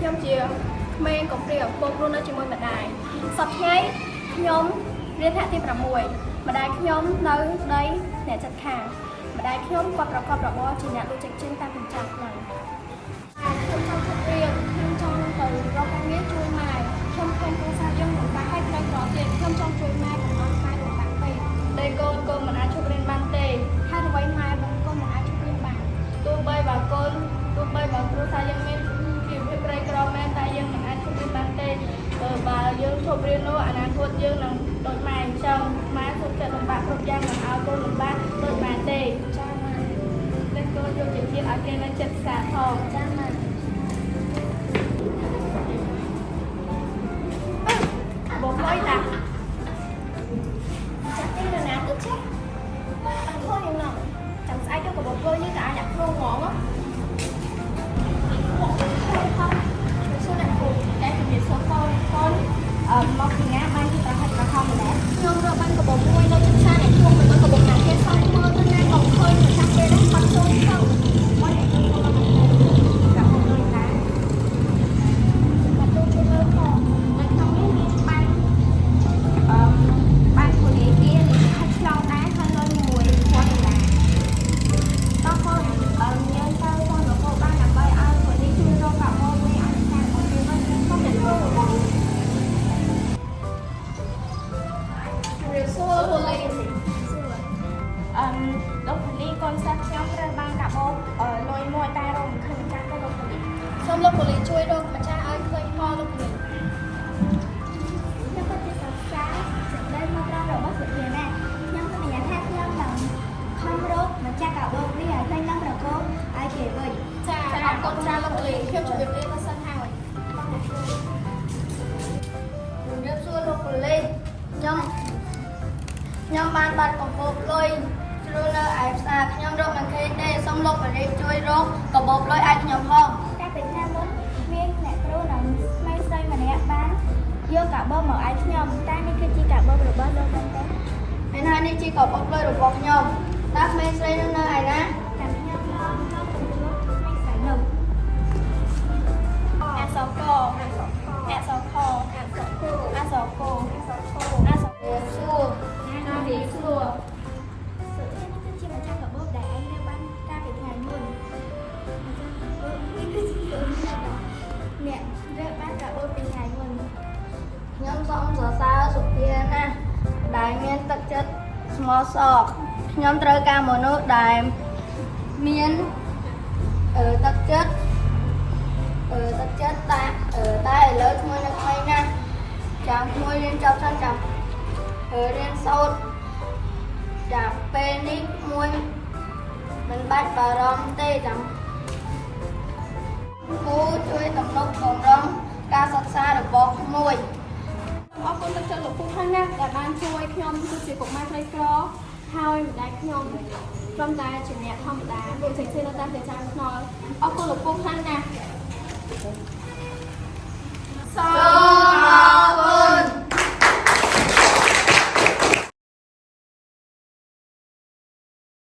ខ្ញុំជាក្មេងកំព្រាឪពុករស់នៅជាមួយម្ដាយសប្តាហ៍ថ្ងៃខ្ញុំរៀនថ្នាក់ទី6ម្ដាយខ្ញុំនៅដីអ្នកចិត្តខាងម្ដាយខ្ញុំគាត់ប្រកបរបរជាអ្នកលក់ចេកចេញតាមចិញ្ចើមផ្លូវខ្ញុំចង់ឈប់រៀនខ្ញុំចង់ទៅរកការងារជួយម៉ែខ្ញុំឃើញគ្រួសារយើងលំបាកហើយក្រីក្រទៀតខ្ញុំចង់ជួយម៉ែកុំឲ្យម៉ែលំបាកពេក តែកូនកូនមិនអាចឈប់រៀនបានទេ ហេតុអ្វីម៉ែបងកូនមិនអាចឈប់រៀនបាន ទោះបីបើកូនទោះបីបើគ្រួសារយើងមានជីវភាពក្រីក្រមែនតែយើងមិនអាចឈប់រៀនបានទេបើយើងឈប់រៀននោះអនាគតយើងនឹងដូចម៉ែអញ្ចឹងម៉ែសុខចិត្តលំបាកគ្រប់យ៉ាងមិនឲ្យកូនលំបាកដូចម៉ែទេ ចាម៉ែ តែកូនយកជាជាតិឲ្យគេនៅចិត្តផ្សារផង ចាម៉ែ បងលុយតា ចាក់ទីនរណាទៅចេះអត់ខូចយ៉ាងណោះចាំស្អែកយកកបោលុយនេះទៅឲ្យអ្នកគ្រូហ្មងហ៎ សួរអ្នកគ្រូតែជំរាបសួរកូនកូនមកពីណាបានជាប្រហិតប្រហោងម្ល៉េះ ខ្ញុំរកបានកបោមួយនៅជិតផ្សារអ្នកជួងមិនដឹងកបោណាគេសោះមើលទៅណាក៏ឃើញម្ចាស់គេនោះបាត់ចូលទៅ មកអ្នកគ្រូមកកាបូបលុយតា បាត់ចូលជួយមើលផង នៅក្នុងនេះមានបានអឺបានធនាគារលិខិតឆ្លងដែរហើយលុយ1000ដុល្លារតោះកូនអឺយើងទៅប៉ុននគរបាលដើម្បីឲ្យប៉ូលីសជួយរកកាបូបនេះឲ្យតាមរបស់គេវិញសូមអ្នកគ្រូ ជំរាបសួរប៉ូលីស អឺលោកប៉ូលីសកូនសិស្សខ្ញុំត្រូវបានកាបូបលុយមួយតែរកមិនឃើញម្ចាស់ទេលោកប៉ូលីស សូមលោកប៉ូលីសជួយរកម្ចាស់ឲ្យឃើញផងលោកប៉ូលីស ខ្ញុំពិតជាសរសើរសេចក្តីមកត្រង់របស់សុធាណាខ្ញុំសន្យាថាខ្ញុំនឹងខំរកម្ចាស់កាបូបនេះឲ្យឃើញនឹងប្រកបឲ្យគេវិញ ចាអរគុណច្រើនលោកប៉ូលីសខ្ញុំជម្រាបលាទៅសិនហើយ ជំរាបសួរលោកប៉ូលីសខ្ញុំខ្ញុំបានបាត់កំពប់លុយជ្រុលនៅឯផ្សារខ្ញុំរកមិនឃើញទេសូមលោកប៉ូលីសជួយរកកាបូបលុយឲ្យខ្ញុំផង កាលពីថ្ងៃមុនមានអ្នកគ្រូនិងក្មេងស្រីម្នាក់បានយកកាបូបមកឲ្យខ្ញុំតែនេះគឺជាកាបូបរបស់លោកមែនទេ មែនហើយនេះជាកាបូបលុយរបស់ខ្ញុំតើក្មេងស្រីនោះនៅឯណា តែខ្ញុំឡងលោកទៅជួបក្មេងស្រីនោះ អសកអសខអសកអស ជំរាបសួរ ជំរាបសួរ សុធានេះគឺជាម្ចាស់កាបូបដែលឯងរៀបបានកាលពីថ្ងៃមុនម្ចាស់កាបូបនេះគឺជាអ្នករៀបបានកាបូបពីថ្ងៃមុន ខ្ញុំសូមសរសើរសុភាណាស់ដែលមានទឹកចិត្តស្មោះសរខ្ញុំត្រូវការមនុស្សដែលមានទឹកចិត្តទឹកចិត្តតែតែឥឡូវក្មួយនៅក្មេងណាស់ចាំក្មួយរៀនចប់សិនចាំរៀនសូត្រចាំពេលនេះក្មួយមិនបាច់បារម្ភទេចាំគ្រូជួយទំនុកបំរុងការសិក្សារបស់ក្មួយ អរគុណទឹកចិត្តលោកពូខ្លាំងណាស់ដែលបានជួយខ្ញុំគឺជាកុមារក្រីក្រហើយម្ដាយខ្ញុំត្រឹមតែជាអ្នកធម្មតាលោកចេញនៅតាមចិញ្ចើមថ្នល់អរគុណលោកពូខ្លាំង